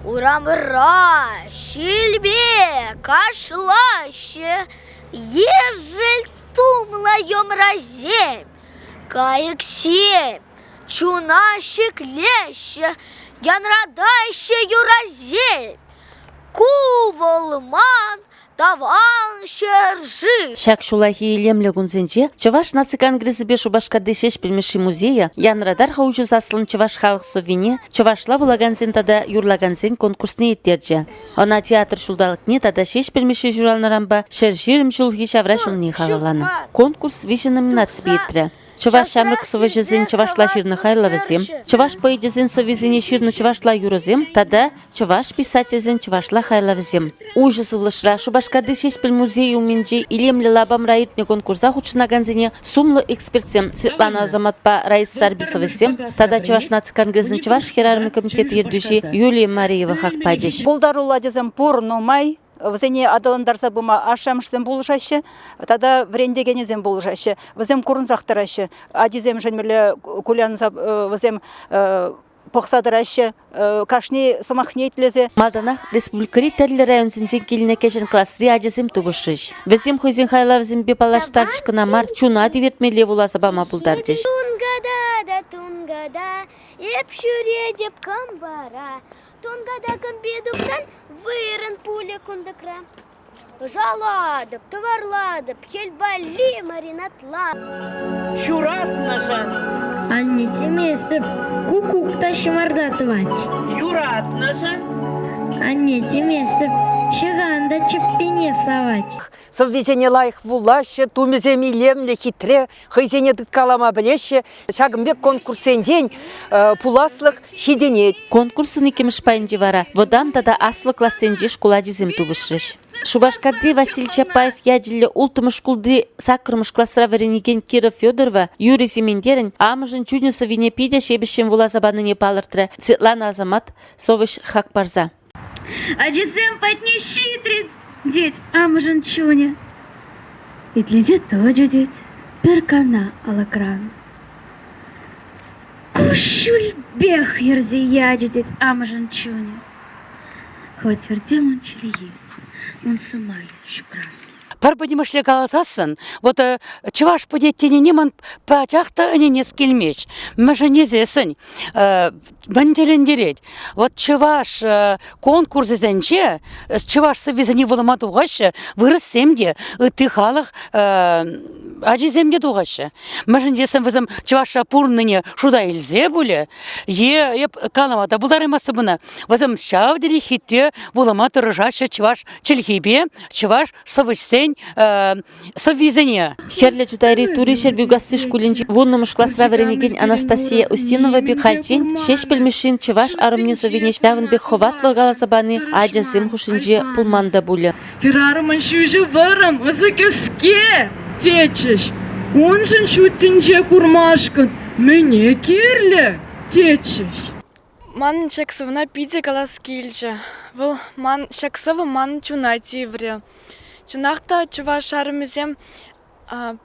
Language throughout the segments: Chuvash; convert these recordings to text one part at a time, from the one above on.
Урамра ҫилпе кашлаҫҫӗ ешӗл тумлӑ йӑмрасем, кайӑксем чуна ҫӗклеҫҫӗ, янратаҫҫӗ юрӑсем. Ку вӑл ман Тӑван ҫӗршыв! Ҫак ҫуллахи илемлӗ кунсенче Чӑваш наци конгресӗпе Шупашкарти Ҫеҫпӗл Мишши музейӗ Янратар-ха уҫӑ саслӑн чӑваш халӑх сӑввине чӑвашла вулакансен тата юрлакансен конкурсне ирттерчӗ. Ӑна театр ҫулталӑкне тата Ҫеҫпӗл Мишши ҫуралнӑранпа 120 ҫулхи ҫавра ҫулне халалланӑ. Конкурс виҫӗ номинаципе иртрӗ. Чӑваш ҫамрӑк сӑвӑҫӗсен чӑвашла ҫырнӑ хайлавӗсем, чӑваш поэчӗсен сӑввисене ҫырнӑ чӑвашла юрӑсем тата чӑваш писательсен чӑвашла хайлавӗсем. Уҫӑ сывлӑшра Шупашкарти Ҫеҫпӗл музейӗ умӗнчи илемлӗ лапамра иртнӗ конкурса хутшӑнакансене сумлӑ экспертсем Светлана Асаматпа Раиса Сарби сӑвӑҫсем тата Чӑваш наци конгресӗн Чӑваш хӗрарӑмӗ комитет ертӳҫи Юлия Мариева хак пачӗҫ. Пултаруллӑ ачасем пур нумай. Вӗсене аталантарса пыма ашшӗ-амӑшӗсем пулӑшаҫҫӗ тата вӗрентекенӗсем пулӑшаҫҫӗ. Вӗсем курӑнсах тӑраҫҫӗ. Ачисемшӗн мӗнле кулянса вӗсем пӑхса тӑраҫҫӗ, кашни сӑмахне итлесе. Малтанах республикӑри тӗрлӗ районсенчен килнӗ кӗҫӗн класри ачасем тупӑшрӗҫ. Вӗсем хӑйсен хайлавӗсемпе паллаштарчӗҫ кӑна мар, чуна тивертмелле вуласа пама пултарчӗҫ. Тунката та тунката, эп ҫӳретӗп кӑмпара. Тунката кӑмпи тупсан вырӑн пулӗ кунтӑкра. Ӑшалатӑп, тӑварлатӑп, хӗл валли маринадла. Ҫуратнӑшӑн. Анне теместӗп, куккук та ҫӑмарта тӑвать. Юратнӑшӑн. Анне теместӗп, ҫӑхан та чӗппине савать. Сӑввисене лайӑх вулаҫҫӗ, тумӗсем илемлӗ, хитре, хӑйсене тыткалама пӗлеҫҫӗ. Ҫакӑн пек конкурссенчен пуласлӑх ҫитӗнет. Конкурсӑн иккӗмӗш пайӗнче вара вӑтам тата аслӑ классенчи шкул ачисем тупӑшрӗҫ. Шупашкарти Василий Чапаев ячӗллӗ улттӑмӗш шкулти саккӑрмӗш класра вӗренекен Кира Федорова Юрий Сементерӗн амӑшӗн чунӗ сӑввине питӗ ҫепӗҫҫӗн вуласа панине палӑртрӗ Светлана Асамат совӗҫ хак парса. Ачисем патне ҫитрӗ, тет амӑшӗн чунӗ. Итлесе тӑчӗ, тет, пӗр кана алӑкран. Куҫҫульпех йӗрсе ячӗ, тет амӑшӗн чунӗ. Хваттерте ун чӗлхи, ун сӑмахӗ ҫукран. Пӗр пӗтӗмӗшле каласассӑн, вот чӑваш пӗтет тенине ман пачах та ӗненес килмест. Мӗншӗн тесессӗн мӗн тӗлӗнтерет, вот чӑваш конкурсӗсенче чӑваш сӑввисене вулама тухаҫҫӗ вырӑссем те, ытти халӑх ачисем те тухаҫҫӗ. Мӗншӗн тесен вӗсем чӑвашра пурӑннине шута илсе пулӗ е эп калама та пултараймастӑп ӑна. Вӗсем ҫав тери хитре вулама тӑрӑшаҫҫӗ чӑваш чӗлхипе, чӑваш сӑвӑҫсен сӑввисене. Хӗрлӗ Чутайри Тури Ҫӗрпӳкасси шкулӗнчи вуннӑмӗш класра вӗренекен Анастасия Устинова пек хальччен Ҫеҫпӗл Мишшин чӑваш арӑмне сӑввине ҫавӑн пек хӑватлӑ каласа пани ачасем хушшинче пулман та пулӗ. Хӗрарӑмӑн ҫӳҫӗ вӑрӑм, ӑсӗ кӗске, тетчӗҫ. Уншӑн ҫут тӗнче курмашкӑн мӗне кирлӗ, тетчӗҫ. Манӑн ҫак сӑвӑна питӗ калас килчӗ. Вӑл ман ҫак сӑвӑ ман чуна тиврӗ. Чӑнах та чӑваш арӑмӗсем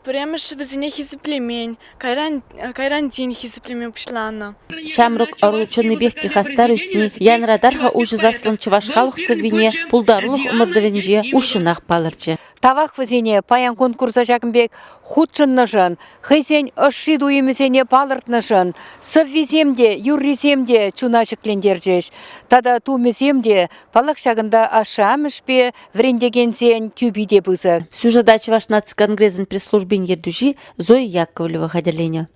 пӗрремӗш вӗсене хисеплемен, кайран кайран тин хисеплеме пуҫланӑ. Ҫамрӑк ӑру чӑннипех те хастар ӳсни янратар-ха уҫӑ саслӑн чӑваш халӑх сӑввине пултарулӑх ӑмӑртӑвӗнче уҫҫӑнах палӑрчӗ. Тавах вӗсене паян конкурса ҫакӑн пек хутшӑннӑшӑн, хӑйсен ӑшши туйӑмӗсене палӑртнӑшӑн, сӑввисем те, юррисем те чуна ҫӗклентерчӗҫ. Тата тумӗсем те, паллах, ҫакӑнта ашшӗ-амӑшпе вӗрентекенсен тӳпи те пысӑк. Сюжета Чӑваш наци конгресӗн пресс-службин ертӳҫи Зоя Яковлева хатӗрленӗ.